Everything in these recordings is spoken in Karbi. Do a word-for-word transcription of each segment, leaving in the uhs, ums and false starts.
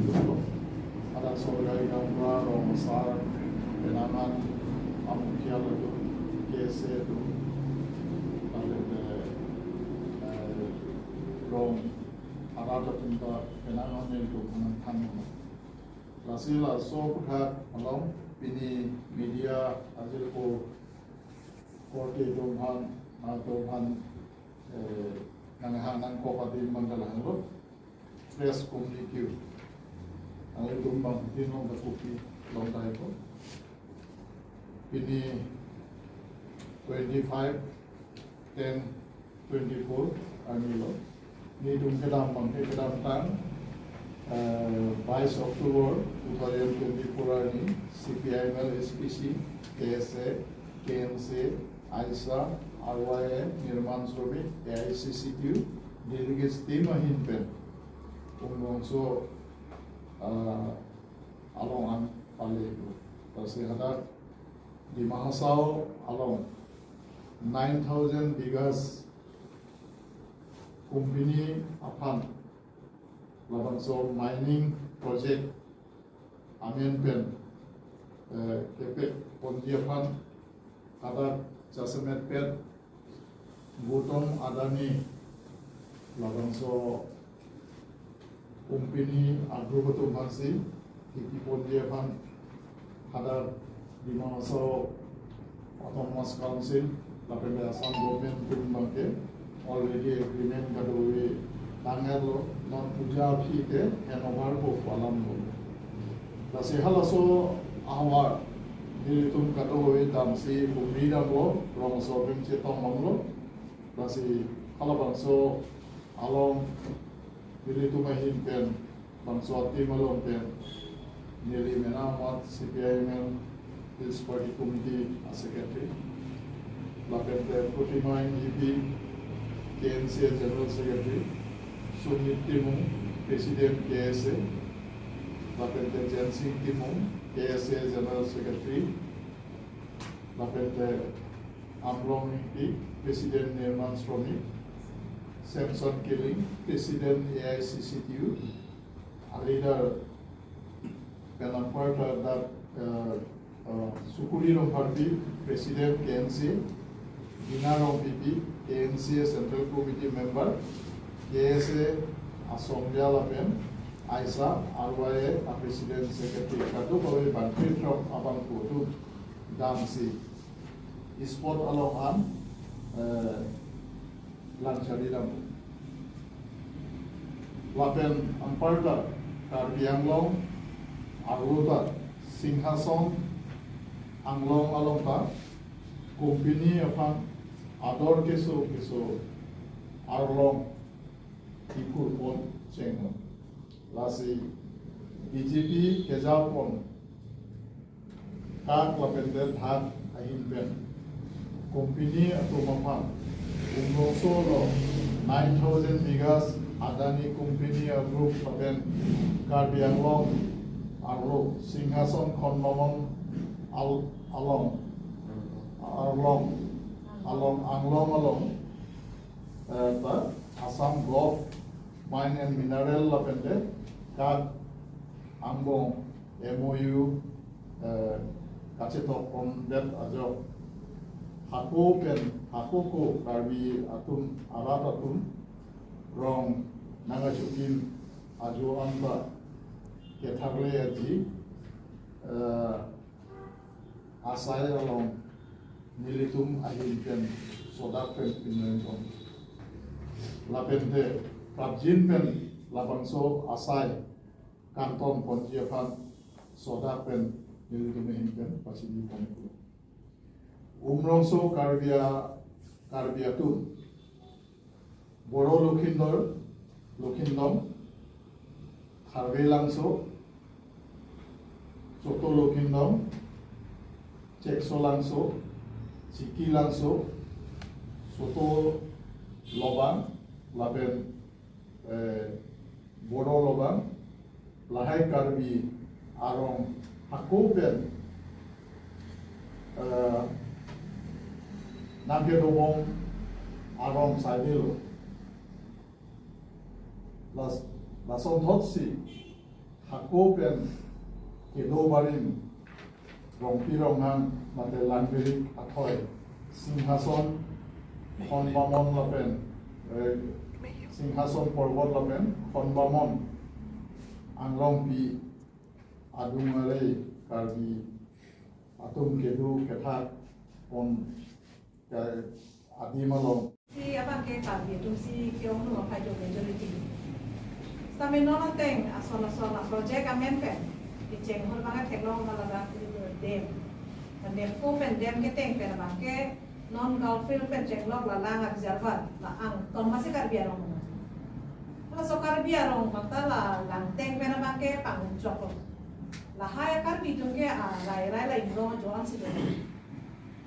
Hadak sorkari gaonbura rong asar penang an amukhi atum, K S A atum, lapen, eh, rong arat atum ta penang an nelitum aphan nangthan. Lasi laso aphuthak along pini media ajirpo korte atum aphan, nangtum aphan, eh, nanghang nangkok adim abang ke lahelo. Press communique nanglitum bangphutin along ta kopi longdai ko. Pini twenty-five ten twenty-four arni lo. Nelitum kedam abang ke kedamtang, eh, vice October two thousand twenty-four arni C P I M L S P C, K S A, K N C A, AISA, R Y A, Nirman Shramik, A I C C T U, delegates team ahin pen Umrongso, ah, along an pale. Lasi hadak Dima Hasao along nine thousand bighas company aphan labangso mining project amen pen, eh, kepek ponji aphan hadak jasemet pet Gautam Adani labangso company a-group atum aphansi kepi ponji aphan hadak Dima Hasao Autonomous Council lapen Assam government atum abang ke already agreement kadokave tang-etlo, non puja aphi ke handover po pu alam lo. Lasi halaso ahavar nelitum kadokave damsi humri damlo, rongso atum chetong damlo. Lasi halabangso along nelitum ahin pen, bangso a-team along pen, neli mena amat C P I M L Hills Party Committee a-secretary, lapen te Protima Enghipi, K N C A General Secretary, Sumit Timung, President K S A, lapen te Jensing Timung, K S A General Secretary, lapen te Amlong Engti, President Nirman Shramik, Samson Killing, President A I C C T U, a-leader pen anparta dak, eh, eh, Sukuri Rongpharpi, President K N C A, Dina Rongpipi, K N C A Central Committee member, K S A asongja lapen AISA, R Y A a-President Secretary kadokave bangkethom abangphu atum damsi spot along an, eh, lang chari dam. Lapen anparta Karbi Anglong arlo ta Singhason Anglong along ta company aphan ador keso keso arlong kiphur pon chenglo. Lasi B J P keja pon kak lapen te dak ahin pen company atum aphan Umrongso along nine thousand bighas Adani company a-group lapen Karbi Anglong arlo Singhason Khondomon al-, along, arlong, along, Anglong along, eh, ta Assam Gov Mine and Mineral lapen te kak angbong M O U, eh, kachetok pondet ajok hako pen, hako ko Karbi atum arat atum rong nangkachokim ajo anta ketharle aji, eh, asai along nelitum ahin pen sodak pen pinrengkon. Lapen te prapjin pen labangso asai kangton ponji aphan sodak pen nelitum ahin pen pachini pon. Umrongso Karbi a-, Karbi atum Boro Lokhindor, Lokhindong, Tharve Langso, Choto Lokhindong, Chekso Langso, Chiki Langso, Choto Lobang, lapen, eh, Boro Lobang, lahai Karbi arong hako pen, eh, nangkedobom arong saidelo. Las-, lasonthotsi Hako pen kedo barim Rongpi Ronghang mate Langberik athoi Singhason Khonbamon lapen eh, Singhason Porbot lapen Khonbamon Anglongpi adung arei Karbi atum kedo kethak pon ke adim along. Si abang ke Karbi atum si ke-ong nung aphai do majority. Sitame non ateng asol asol a project amen pen kecheng hor abang theklong hala abang ke dam. Pen dam ko pen dam keteng pen abang ke non Gulf field pen chenglok la lang a reservoir la angton masi Karbi arong. Laso Karbi arong abang ta la langteng pen abang ke pangchok lo. Lahai Karbi atum ke a rai rai la inglong joan si do.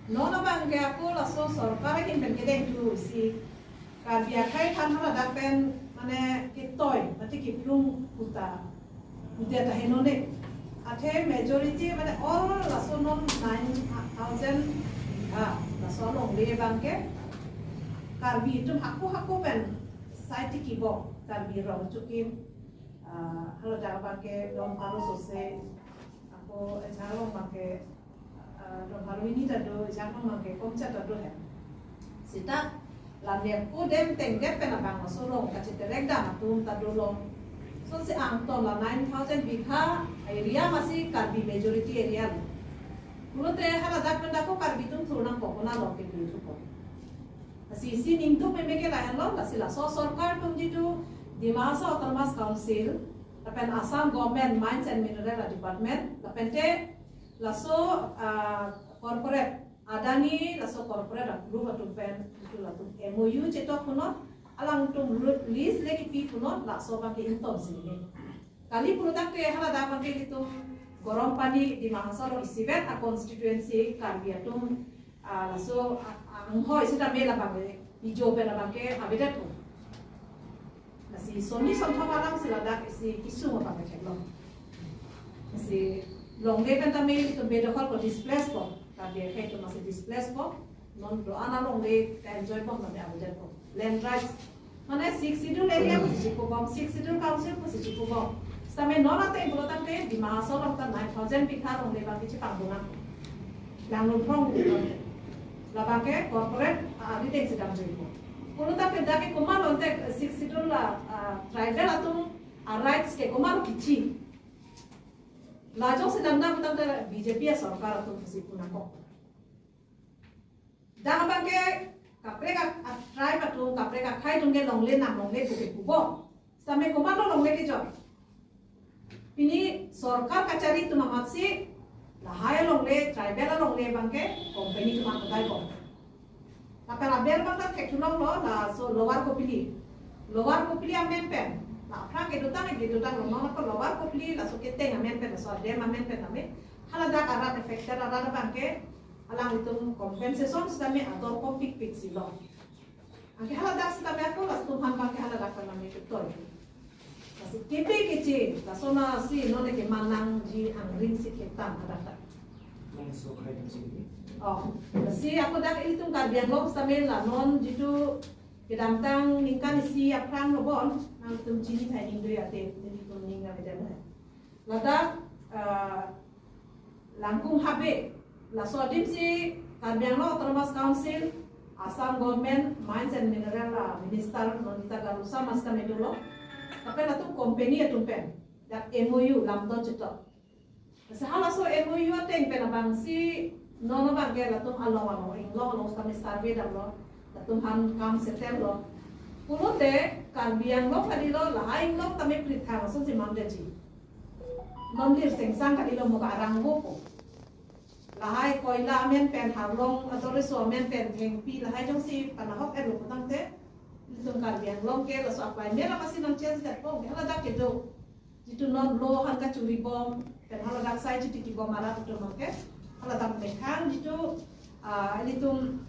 Non abang ke ako laso sorkar ahin pen kedeng tu si Karbi akhei than hana dak pen mane ketoi mati kiplung kuta kuta ta henone. Athe majority mane all laso non nine thousand ha laso longle abang ke Karbi atum hako hako pen sai tiki bo Karbi rong chukim, ah, hala dak abang ke rong paro sose ako ejang rong abang ke ah, rong paro ini ta do, ejang rong abang ke komcha ta do he. Sita la nepo dam tengdet pen abang laso rong kacheterek dam atum ta dolo. So si angton la nine thousand bigha area masi Karbi majority area lo. Pulote hala dak pen dak ko Karbi atum thur nangpo kona lo ke dun thupo. Si si ningduk meme ke lahenlo, lasi laso sorkar atum jitu Dima Hasao Autonomous Council lapen Assam Government Mines and Mineral Department lapen te laso ah, corporate Adani laso corporate a group atum pen itu latum M O U chetok punot alangtum lu- lease le kipi punot laso abang ke ington si ne. Kali pulo tangte hala dak abang ke itum Garampani Dima Hasao along isivet a constituency Karbi atum ah, laso ah, ah, anghoi sitame la abang ke ijo pen abang ke avedet ko. Lasi soni sonthom alam si ladak isi kisung abang ke theklong. Lasi longle pen tame itum bedokhol ko displace ko. Karbi akhei atum masi displace ko. Non do-an alongle ka enjoy bom tame avedet ko. Land rights. Mane Sixth Schedule area pusi chipubom, Sixth Schedule Council pusi chipubom. Sitame non ateng pulo tangte Dima Hasao along ta nine thousand bigha longle abang ke chepangdunang. Langlunphrong labang ke corporate ah, ari teng si damjoi ko. Pulo tangte dak ke komat lo ante Sixth Schedule la ah, tribal atum a rights ke komat lo kichi. Lajong si damdam tangte B J P a sorkar atum si punangkok. Dak abang ke kaprek a, a tribe atum, kaprek akhei atum ke longle nang longle pu ke pubo. Sitame komat lo longle kejor. Pini sorkar kachari atum amatsi lahai longle, tribal alongle abang ke company atum apudai bom. Lapen aber abang ta thekthu longlo laso Lower Kopili. Lower Kopili amen pen. La aphrang kedotang, kedotang lo, non ako Lower Kopili laso keteng amen pen, laso dam amen pen tame. Hala dak arat affected arat abang ke alanglitum compensation sitame ador kopikpik si lo. Anke hala dak sitame ako latum aphan abang ke hala dak pen tame ketoi. Lasi kepi kechi, laso masi non ke manangji angring si ketang hala dak. Nang so khai dam sini. Oh, lasi ako dak ilitum Karbi Anglong sitame la non jitu kedamtang ningkan isi aphrang lo bon, nangtum chini thai ning dui ate, ilitum ning na beda na. Ladak ah, Langkung Habe, laso adim si Karbi Anglong Autonomous Council, Assam Government, Mines and Mineral ah, Minister Nandita Garusa masi tame dolo. Lapen latum company atum pen, dak M O U lamdon chetok. Lasi halaso M O U ateng pen abang si non abang ke latum along along inglong along sitame survey damlo, latum aphan kam settle lo. Pulote Karbi Anglong kali lo, lahai inglong tame prithang ason si mamdeji. Non lir sengsang kali lo mo ka arang bo ko. Lahai koila amen pen, harlong ator riso amen pen, thengpi lahai jongsi panahok-et lo putangte, itum Karbi Anglong ke laso a climate amatsi nang change det po, hala dak kedo. Jitu non lo aphan kachuri bom, pen hala dak sai chitiki bom arat atum abang ke, hala dak mekhang jitu ah, ilitum